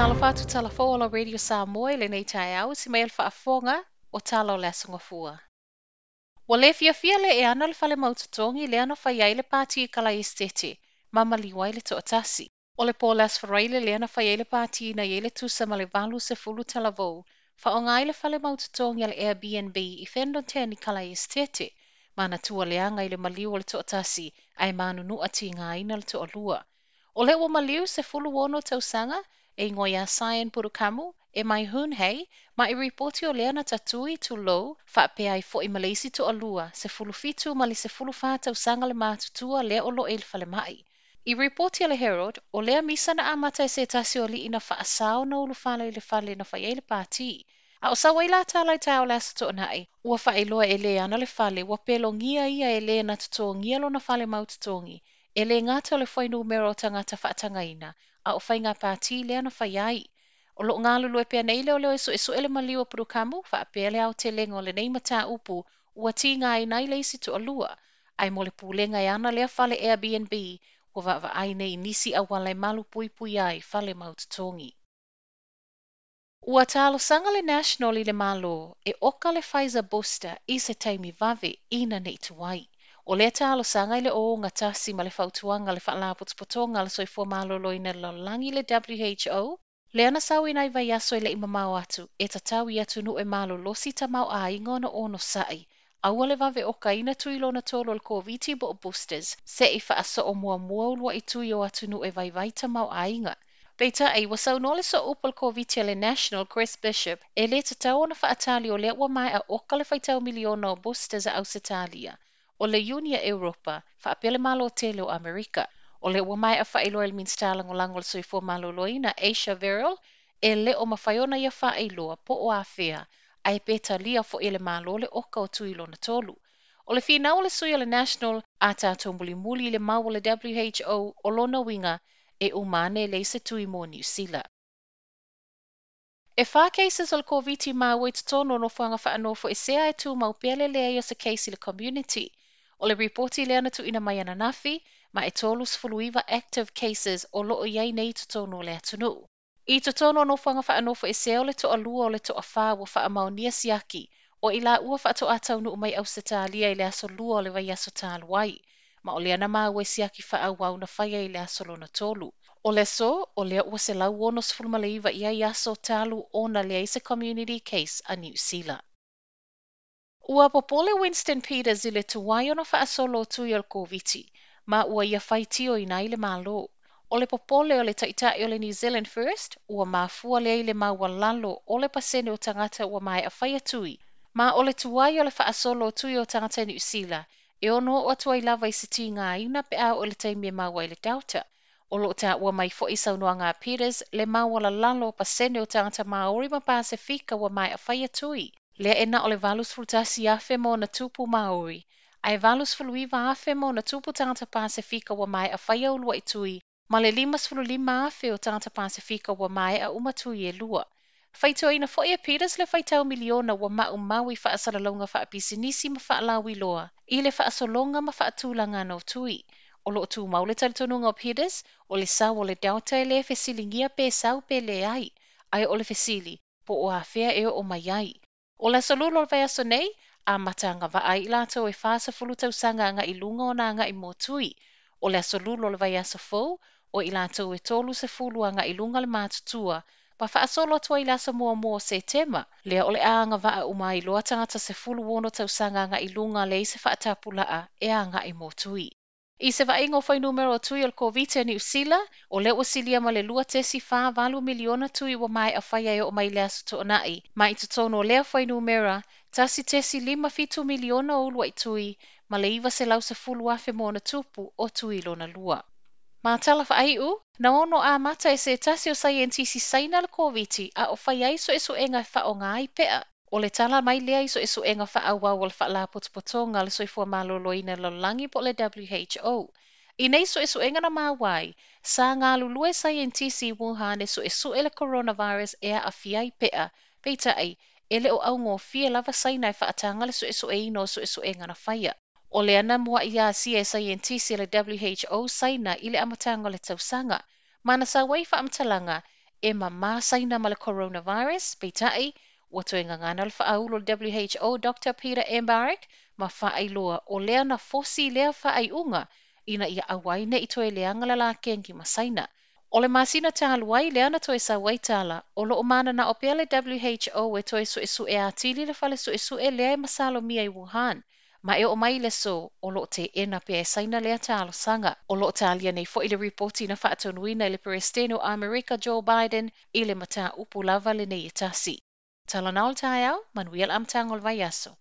Talofa atu talafou o la Radio Samoa i lenei taeao i si mea o le faafofoga o tala o le Aso Gafua. Ua le fiafia le e ana le fale mautotogi lea na fai ai le pātī i Kalaesetete ma maliu ai le toatasi. O le po o le Aso Faraile lea na fai ai le pātī na i ai le tusa ma le 80 talavou faaaoga ai le fale mautotogi a le Airbnb i Fendonten i Kalaesetete ma na tualeaga i le maliu o le toatasi ae manunua tigaina le toalua. O lea ua maliu 16 tausaga e igoa ia Cyan Purukamu e mai Hoon Hay ma i ripoti o lea na tatui tulou faapea ai fo'i ma le isi toalua 17 ma le 14 tausaga le matutua lea o lo'o i le falemai. I ripoti a le Herald, o lea misa na amata e se tasi o ali'i na faasao na ulufale i le fale na fai ai le pātī. A o sau ai la tala i taeao o le Aso Toonai, ua faailoa e le ana le fale, ua pelogia ia e le na totogia lona fale mautotogi, e le gata o le fuainumera o tagata faatagaina, a o faiga pātī lea na fai ai. O loo galulue pea nei leoleo e suesue le maliu o Purukamu, faapea le aotelega o lenei mataupu ua tigaina ai le isi toalua. Ae mo le pulega e ana lea fale Airbnb, ua vaavaai nei i nisi auala e malupuipuia ai fale mautotogi. Ua talosaga le National i le Malo e oka le Pfizer booster i se taimi vave ina nei tuai. O lea talosaga i le o gatasi ma le fautuaga le Faalapotopotoga a le Soifua Maloloina o le Lalolagi le WHO, lea na sauina ai vaiaso e le'i mamao atu e tatau i atunuu e malolosi tamaoaiga ona onosa'i. Aua le vave okaina tui lona tolu o le Koviti po o boosters se'i faasoo muamua ulua'i tui o atunuu e vaivai tamaoaiga. Peitai, ua saunoa le sooupu o le Koviti a le National, Chris Bishop, e le tatau ona faatali o lea ua maea oka le faitau miliona o boosters a Ausetalia, o le Iuni a Europa, faapea le Malo tele o Amerika. O lea ua maea faailoa e le Minisita Lagolago o le Soifua Maloloina, Asia Verrell, e le o mafai ona ia faailoa po o afea, ae pe talia fo'i e le Malo le oka o tui lona tolu. O le finau o le sui o le National a tatou mulimuli i le mau o le WHO o lona uiga e uma ane e leai se tui mo Niu Sila. E 4 cases o le Koviti maua i totonu o nofoaga faanofoesea e tumau pea le leai o se case i le community. O le ripoti lea na tuuina mai ananafi, ma e 39 active cases o loo i ai nei i totonu o le atunuu. I totonu o nofoaga faanofoesea o le toalua o le toafa ua faamaonia siaki, o i laua faatoa taunuu mai Ausetalia i le aso 2 o le vaiaso talu ai, ma o lea na maua i siaki faaauau na faia i le aso lona tolu. O le aso, o lea ua 169 i ai aso talu ona leai se community case a Niu Sila. Ua popole Winston Peters i le tuai ona faasolo o tui o le Koviti, ma ua ia faitioina ai le Malo. O le popole o le taitai o le New Zealand First, ua mafua lea i le maualalo o le pasene o tagata ua maea fai tui, ma o le tuai o le faasolo o tui o tagata Niu Sila, e ono oo atu ai lava i se tigaina pe a oo i le taimi e maua ai le Delta. O loo taua mai fo'i saunoaga a Peters le maualalalo o pasene o tagata Māori ma Pasefika ua maea fai tui. Lea e na o le 81,000 ma ona tupu Māori, ae 89,000 ma ona tupu tagata Pasefika ua maea fai ulua'i tui, ma le 55,000 o tagata Pasefika ua maea uma tui e lua. Faitioina fo'i e Peters le faitau miliona ua maumau i faasalalauga faapisinisi ma faalauiloa i le faasologa ma faatulagaga o tui. O loo tumau le talitonuga o Peters, o le sau o le Delta e le fesiligia pe sau pe leai, ae o le fesili, po o afea e oo mai ai. O le aso Lua o le vaiaso nei, amata agavaa ai i latou e 40 tausaga aga'i i luga ona aga'i mo tui. O le aso Lua o le vaiaso fou, o i latou e 30 aga'i i luga le matutua, ma faasolo atu ai i le aso muamua o Setema, lea o le a agavaa uma ai loa tagata 16 tausaga aga'i i luga leai se faatapulaa e aga'i mo tui. I se vaaiga o fuainumera o tui o le Koviti a Niu Sila, o lea ua silia ma le 2.48 miliona tui ua maea faia e oo mai i le Aso Toonai, ma i totonu o lea fuainumera, 1.57 miliona o ulua'i tui, ma le 910,000 ma ona tupu o tui lona lua. Ma tala faaiu, na ono amata e se tasi o saienitisi Saina le Koviti a o fai ai suesuega e faaaoga ai pe'a. O le tala mai lea i suesuega faaauau o le Faalapotopotoga a le Soifua Maloloina o le Lalolagi po o le WHO. I nei suesuega na maua ai, sa galulue saienitisi i Wuhan e suesue le coronavirus e aafia ai pe'a, peitai, e le o augofie lava Saina e faataga le suesueina o suesuega na faia. O lea na mua'i asia e saienitisi a le WHO Saina i le amataga o le tausaga, ma na sau ai faamatalaga e mamā Saina ma le coronavirus, peitai, ua toe gagana le faaulu o le WHO Dr. Peter Embarek ma faailoa o lea na fosi lea faaiuga ina ia aua ai ne i toe leaga le la kenki ma Saina. O le masina talu ai lea na toe sau ai tala, o loo mananao pea le WHO e toe suesue atili le fale suesue lea e masalomia i Wuhan. Ma e oo mai le aso, o loo teena pea e Saina lea talosaga. O loo talia nei foi le ripoti na faatonuina e le Peresetene o Amerika Joe Biden i le mataupu lava lenei e tasi. Talanoa le taeao, manuia le amataga o le vaiaso.